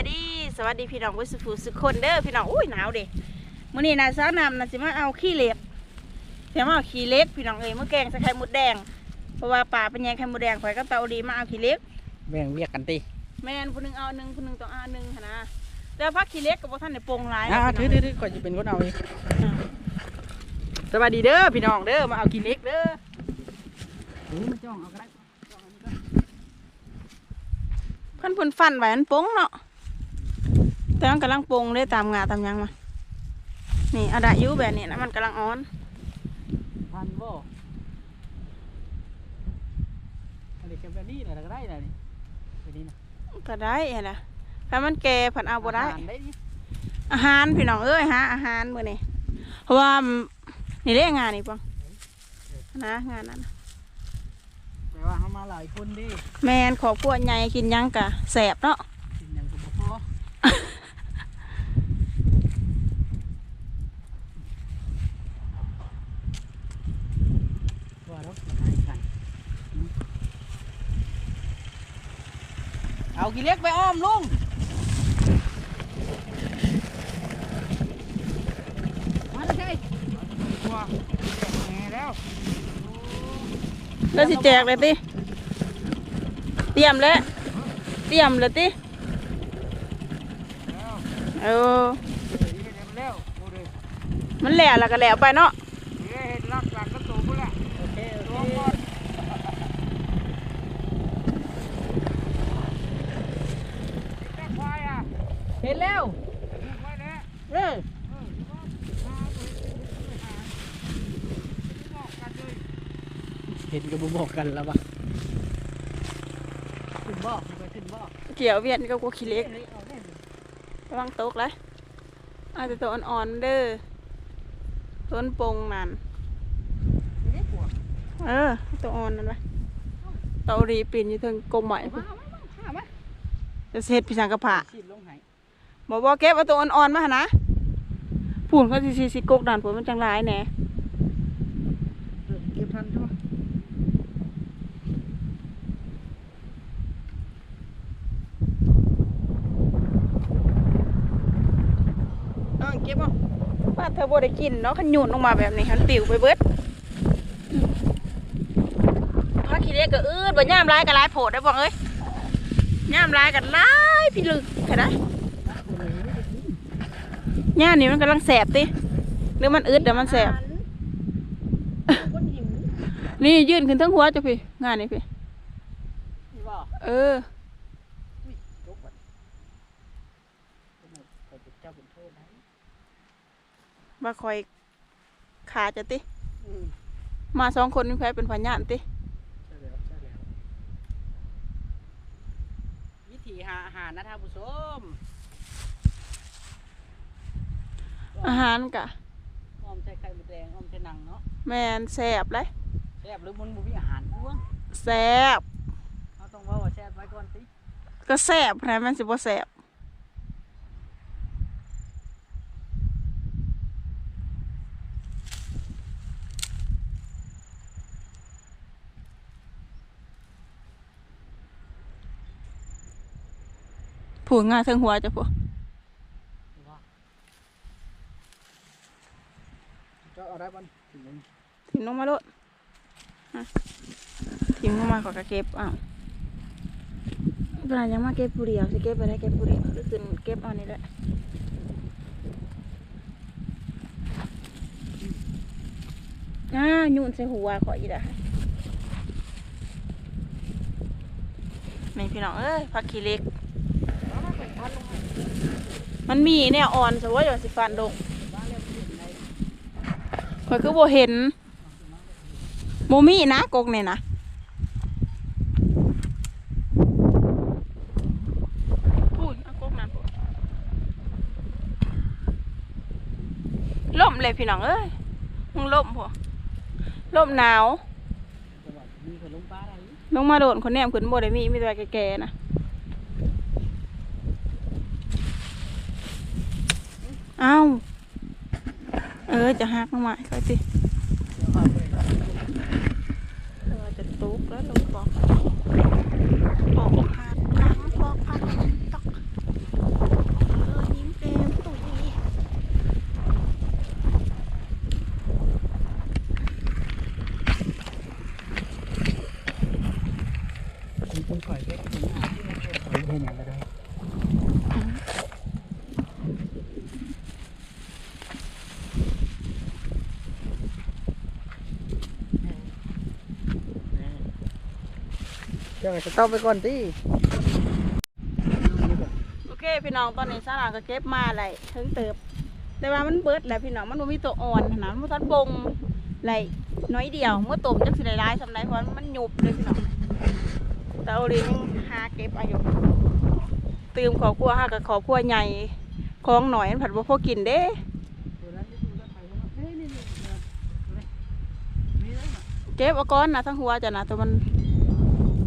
ສະບາຍດີ ສະບາຍດີພີ່ນ້ອງເບິດສູ່ຜູ້ສູ່ຄົນເດີພີ່ນ້ອງ. ໂອ້ຍ ໜາວເດ້. ມື້ນີ້ນະ ສາວນ້ຳນະ ຊິມາເອົາຂີ້ເຫຼັກ ຊິມາເອົາຂີ້ເຫຼັກພີ່ນ້ອງເອີຍ ມາແກງໃສ່ໄຂ່ມົດແດງ ເພາະວ່າປ້າໄປແຍ່ໄຂ່ມົດແດງ. ຂ້ອຍກັບຕາໂອດີມາເອົາຂີ້ເຫຼັກ ແບ່ງວຽກກັນຕິ. ແມ່ນ ຜູ້ໜຶ່ງເອົາອັນໜຶ່ງ ຜູ້ໜຶ່ງຕ້ອງເອົາອັນໜຶ່ງຫັ້ນນະ. ແຕ່ວ່າຜັກຂີ້ເຫຼັກກໍບໍ່ທັນໄດ້ປົ່ງຫຼາຍ. ອ່າ ຖືໆ ຂ້ອຍຊິເປັນຄົນເອົາເອງ. ສະບາຍດີເດີພີ່ນ້ອງເດີ ມາເອົາຂີ້ເຫຼັກເດີ. ໂອ້ ມາຈ້ອງເອົາກໍໄດ້. ຄັນເພິ່ນຟັນໄວ້ມັນປົ່ງເນາະ ແຕ່ມັນກຳລັງປົ່ງເດ້ ຕາມຫຍ້າຕາມຫຍັງມາ. ນີ້ ເອົາໄດ້ຢູ່ ແບບນີ້ນະ ມັນກຳລັງອ່ອນ. ພັນບໍ່? ອັນນີ້ກໍແບບນີ້ນະ ກໍໄດ້ນະ ນີ້ ແບບນີ້ນະ ກໍໄດ້ຫັ້ນນະ. ຄັນມັນແກ່ເພິ່ນເອົາບໍ່ໄດ້. ອາຫານໄດ້ນີ້ ອາຫານພີ່ນ້ອງເອີຍ ຫາອາຫານມື້ນີ້ ເພາະວ່າ ນີ້ເດ້ ງານນີ້ປອງ ນະ ງານນັ້ນນະ. ແຕ່ວ່າເຮົາມາຫຼາຍຄົນເດ້. ແມ່ນ ຄອບຄົວໃຫຍ່ ກິນຫຍັງກະແຊບເນາະ. ກິນຫຍັງກໍບໍ່ພໍ. ວ່າດອກ ເອົາຂີ້ເຫຼັກໄປອ້ອມລຸງ ມາເລີຍ. ແລ້ວຊິແຈກແລ້ວຕິ? ຕຽມແລ້ວ ຕຽມແລ້ວຕິ? ເອີ ມັນແລ້ວແລ້ວກໍແລ້ວໄປເນາະ. ເຮັດຫຼັກການກັບໂຕພຸ້ນແຫຼະ. ໂອເຄ ໂອເຄ ເຫັນແລ້ວ ເອີ ເຫັນກໍບໍ່ບອກກັນລະວະ. ຂຶ້ນບໍ່? ຂ້ອຍຂຶ້ນບໍ່? ກ່ຽວວຽນກໍກົວຂີ້ເຫຼັກ. ລະວັງຕົກເດີ້. ເອົາແຕ່ໂຕອ່ອນໆເດີ້ ໂຕປົງນັ້ນ. ເອີ ໂຕອ່ອນນັ້ນວະ. ເຕົາລີປີນຢູ່ເທິງກົກໄມ້ພຸ້ນ. ຈະເຮັດພິສັງກະພະ. ບໍ່ ບໍ່ ເກັບເອົາໂຕອ່ອນໆມາຫັ້ນນະ. ພຸ້ນ ເຂົາຊິ ຊິ ຊິກົກນັ້ນ ພຸ້ນ ມັນຈັ່ງຫຼາຍແດ່. ເກັບທັນຢູ່. ເອີ ເກັບເອົາ. ປາດ ເທີບໍ່ໄດ້ກິນເນາະ ຄັນໂຍນລົງມາແບບນີ້ ມັນປິວໄປເບິດ. ຜັກຂີ້ເຫຼັກກໍອຶດ ບໍ່ ຍາມຫຼາຍກໍຫຼາຍໂພດເດີ້ ບອກເອີຍ. ຍາມຫຼາຍກໍຫຼາຍພິລຶກແທ້ໃດ. ຍາມນີ້ມັນກຳລັງແຊບຕິ ຫຼືມັນອຶດແລ້ວມັນແຊບ? ນີ້ ຍື່ນຂຶ້ນເທິງຫົວເຈົ້າພີ້ ງານນີ້ພີ້. ນີ້ບໍ່? ເອີ. ອຸ້ຍ ຕົກບັດ. ຂ້ອຍເປັນເຈົ້າເປັນໂທດໄດ໋. ວ່າຂ້ອຍຂ້າເຈົ້າຕິ? ອືມ. ມາສອງຄົນມີໃຜເປັນພະຍານຕິ? ໃຊ່ແລ້ວ ໃຊ່ແລ້ວ. ວິທີຫາອາຫານນະທ່ານຜູ້ຊົມ. ອາຫານກະ ອ້ອມໃສ່ໄຂ່ມົດແດງ ອ້ອມໃສ່ໜັງເນາະ. ແມ່ນ ແຊບເລີຍ. ແຊບ ຫຼືມັນບໍ່ມີອາຫານ? ແຊບ. ເຮົາຕ້ອງເວົ້າວ່າແຊບໄວ້ກ່ອນຕິ? ກໍແຊບຫັ້ນນະ ມັນຊິບໍ່ແຊບ? ຜູ້ງາເທິງຫົວເຈົ້າຜູ້. ເຈົ້າເອົາໄດ້ບໍ່? ຖິ້ມລົງມາໂລດ. ອ່ະ ຖິ້ມລົງມາ ຂ້ອຍກໍເກັບເອົາ. ເວລາຍັງມາເກັບຜູ້ດຽວ ຊິເກັບໄປໄດ້ເກັບຜູ້ດຽວ ຫຼືຂຶ້ນເກັບເອົານີ້ແຫຼະ. ອ້າ ໂຍນໃສ່ຫົວຂ້ອຍອີກລະ. ນີ້ພີ່ນ້ອງເອີຍ ຜັກຂີ້ເຫຼັກ ມັນມີແນວອ່ອນຊະບໍ່ ຢ່າຊິຟັນລົງ. ຂ້ອຍຄືບໍ່ເຫັນ. ບໍ່ມີນະ ກົກນີ້ນະ. ພຸ້ນ ເອົາກົກນັ້ນພຸ້ນ. ລົມເລີຍພີ່ນ້ອງເອີຍ ມັນລົມພຸ້ນ ລົມໜາວ. ລົງມາໂດນ ຂ້ອຍແນມຂຶ້ນບໍ່ໄດ້ມີ ມີແຕ່ວ່າແກ່ໆນະ. ອ້າວ. ເອີ ຈະຫັກໜໍ່ໄມ້ຂ້ອຍຕິ. ເອີ ຈະຕົກແລ້ວ ລົງປອກ ປອກພັດ ປອກພັດ ຕອກ. ຂ້ອຍເຮັດ ຂ້ອຍເຮັດຫຍັງກໍໄດ້ ເຈົ້າກໍສະຕັອບໄວ້ກ່ອນຕິ. ໂອເຄພີ່ນ້ອງ ຕອນນີ້ສາລາກໍເກັບມາໄດ້ເຖິງເຕີບ ແຕ່ວ່າມັນເບິດແລ້ວພີ່ນ້ອງ ມັນບໍ່ມີຕົວອ່ອນຫັ້ນນະ ມັນບໍ່ທັນບົ່ງ ໄດ້ໜ້ອຍດຽວ ເມື່ອຕົ້ມຈັກຊິໄດ້ຫຼາຍສ່ຳໃດ ເພາະວ່າມັນຫຍຸບເດ້ພີ່ນ້ອງ. ຕາໂອລີຍັງຫາເກັບເອົາຢູ່ ຕື່ມຄອບຄົວເຮົາກໍຄອບຄົວໃຫຍ່ ຂອງໜ້ອຍມັນພັດບໍ່ພໍກິນເດ້. ເກັບເອົາກ່ອນນະ ທັງຫົວເຈົ້ານະ ໂຕມັນ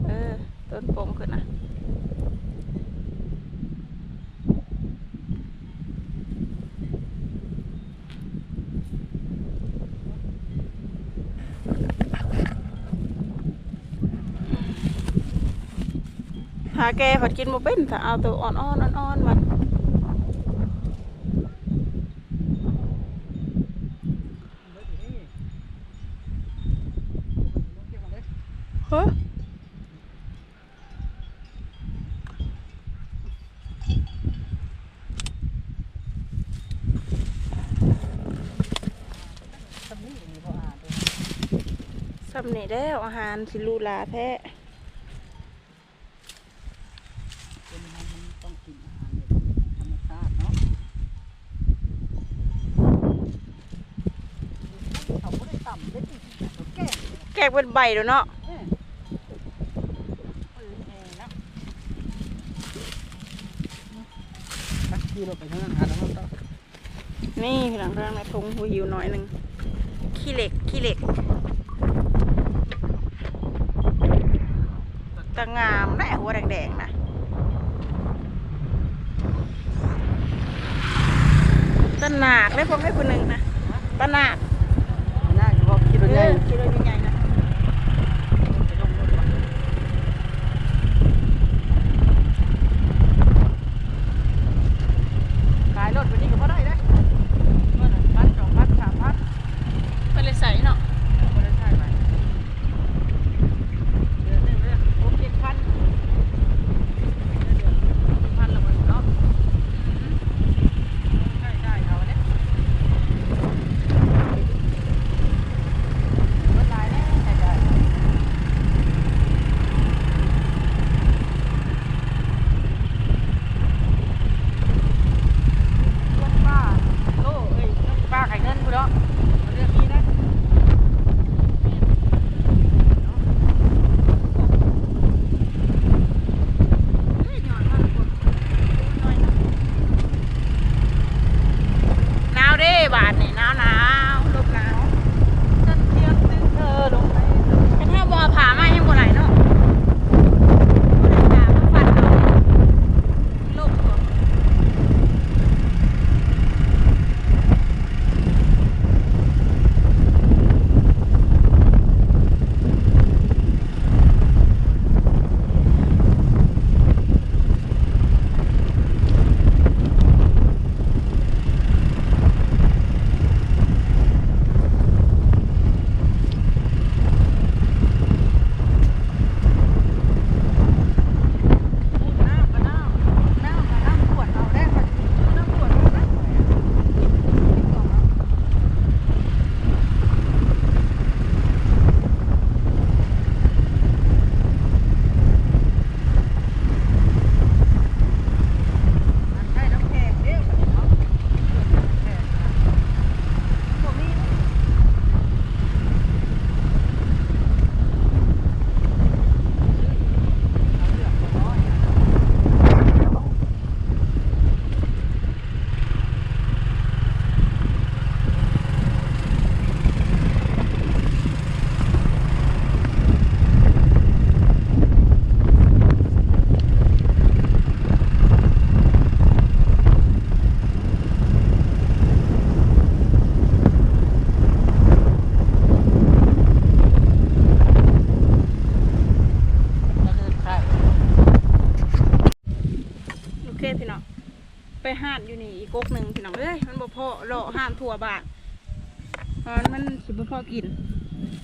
ເອີ ໂຕມັນປົ່ງຂຶ້ນນະ. ຖ້າແກ່ພັດກິນບໍ່ເປັນ ຖ້າເອົາໂຕອ່ອນໆ ອ່ອນໆ ມັນ ເຮີ້ຍ ສ່ຳນີ້ແລ້ວ ອາຫານຊິຫຼູຫຼາແທ້. ຄົນເຮົາມັນຕ້ອງກິນອາຫານແບບທຳມະຊາດເນາະ ເຂົາບໍ່ໄດ້ຕຳເດ້ ແກງ ແກງເປັນໃບໂລດເນາະ ເອີ ເປີດແອເນາະ ໄປ ຂີ່ລົດໄປທາງນັ້ນ ຫາທາງນັ້ນຕໍ່. ນີ້ພີ່ນ້ອງ ທາງໃນທົ່ງຫົວຫິວໜ້ອຍໜຶ່ງ ຂີ້ເຫຼັກ ຂີ້ເຫຼັກ ຕາງາມແຫຼະ ຫົວແດງໆ ນະ ຕາໜາກເດ້ ພວກໃຫ້ຜູ້ໜຶ່ງນະ ຕາໜາກ ໜ້າຊິບໍ່ຂີ່ລົດໃຫຍ່ ເອີ ຂີ່ລົດໃຫຍ່ໆ ນະ. ຂາຍລົດໄປນີ້ກໍບໍ່ໄດ້ເດ້ ເມື່ອນັ້ນພັນ ສອງພັນ ສາມພັນ ບໍ່ໄດ້ໃຊ້ເນາະ ບໍ່ໄດ້ໃຊ້ໄປ ເດືອນໜຶ່ງເດ້ ຫົກເຈັດພັນ ເດືອນໜຶ່ງ ຫົກເຈັດພັນລະເນາະ ອືມ ໃຊ້ຈ່າຍເຂົາເດ້. ໜາວເດ້ບາດນີ້ ໜາວໆ ລົມໜາວ ຄັນເຮົາບໍ່ເອົາຜ້າມາຍັງບໍ່ໄດ້ເນາະ ບໍ່ໄດ້ຜ້າມາພັນເອົາ ລົມບໍ່. ໂອເຄພີ່ນ້ອງ ໄປຮ້ານຢູ່ນີ້ອີກກົກໜຶ່ງພີ່ນ້ອງເອີຍ ມັນບໍ່ພໍ ເລາະຮ້ານທົ່ວບ້ານ ເພາະມັນຊິບໍ່ພໍກິນ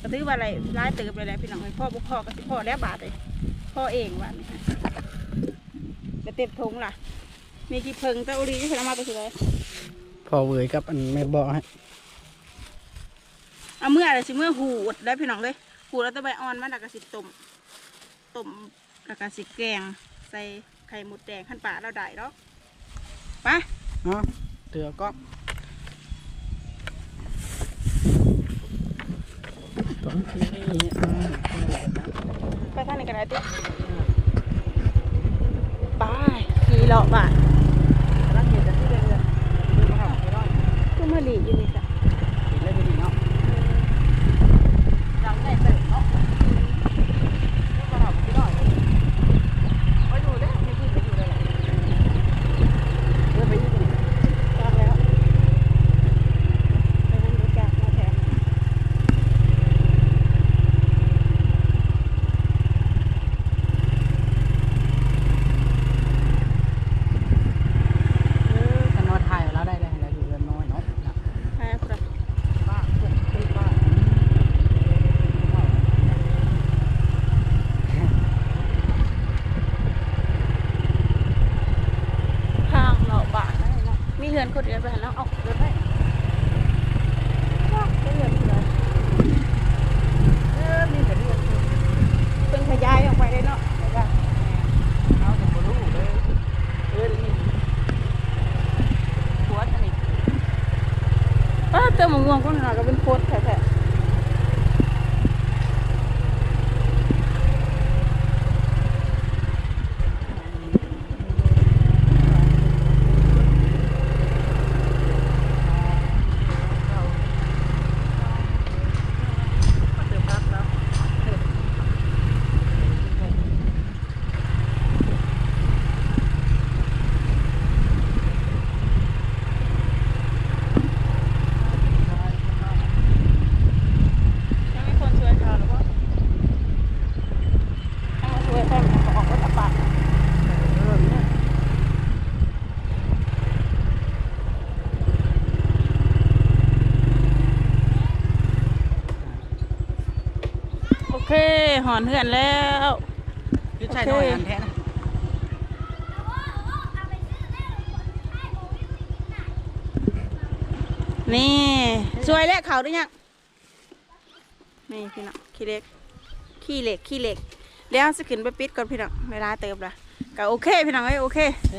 ກໍຖືວ່າໄດ້ຫຼາຍເຕີບແລ້ວແຫຼະພີ່ນ້ອງເອີຍ ພໍບໍ່ພໍກໍຊິພໍແລ້ວບາດນີ້. ພໍເອງບາດນີ້ ໄດ້ເຕັມຖົງລະ. ມີຂີ້ເຜິ້ງຕະໂອລີ ເພິ່ນເອົາມາແຕ່ໃສ? ພໍ່ເວີຍກັບອັນແມ່ເບາະໃຫ້ ເອົາເມືອລະຊິເມືອຫູດໄດ້ພີ່ນ້ອງເອີຍ. ຫູດເອົາແຕ່ໃບອ່ອນມັນ ລະກະຊິຕົ້ມ ຕົ້ມ ລະກະຊິແກງໃສ່ໄຂ່ມົດແດງ ຄັນປາລາວໄດ້ດອກ. ໄປ ເອົາ ຖືເອົາກ້ອງ ໄປທາງນີ້ກະໄດ້ຕິ. ໄປ ຂີ່ເລາະບ້ານ ກຳລັງເຮັດອັນນີ້ເລີຍ ຄືມາຫຼີ່ຢູ່ນີ້ຊະ. ເຮັດເລີຍຢູ່ນີ້ເນາະ ຫຼັງໃຫຍ່ເຕີບເນາະ. ເອີ ຄັນວ່າຖ່າຍເອົາລາວໄດ້ ລະໃຫ້ລາວຢູ່ເຮືອນນ້ອຍເນາະ. ທາງເລາະບ້ານນັ້ນເນາະ ມີເຮືອນຄົນດຽວໄປຫັ້ນເນາະ. ເອົາ ເດີນໄປ ເຮືອນເພິ່ນ ເອີ ມີແຕ່ເຮືອນເພິ່ນ ເພິ່ນຂະຫຍາຍອອກໄປເດ້ເນາະ. ເຮົາຍັງບໍ່ຮູ້ເລີຍ ເອີ ນີ້ ສວນອັນນີ້ ປ້າ ເຕີມະມ່ວງພຸ້ນນະ ກະເປັນໂພດແທ້ໆ. ໂອເຄ ຮອດເຮືອນແລ້ວ. ຢູ່ໃສ ໂອເຄ ນ້ອຍອັນແທ້ນະ. ນີ້ ຊ່ວຍແລກເຂົ້າຫຼືຍັງ? ນີ້ພີ່ນ້ອງ ຂີ້ເຫຼັກ ຂີ້ເຫຼັກ ຂີ້ເຫຼັກ. ແລ້ວຊິຂຶ້ນໄປປິດກ່ອນພີ່ນ້ອງ ເວລາເຕີບລະ. ກະໂອເຄພີ່ນ້ອງເອີຍ ໂອເຄ ເດີ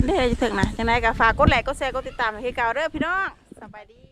ເດີ ເຖິງນະ. ຈັ່ງໃດກະຝາກກົດໄລກ໌ ກົດແຊ ກົດຕິດຕາມໃຫ້ຄືເກົ່າເດີພີ່ນ້ອງ. ສະບາຍດີ.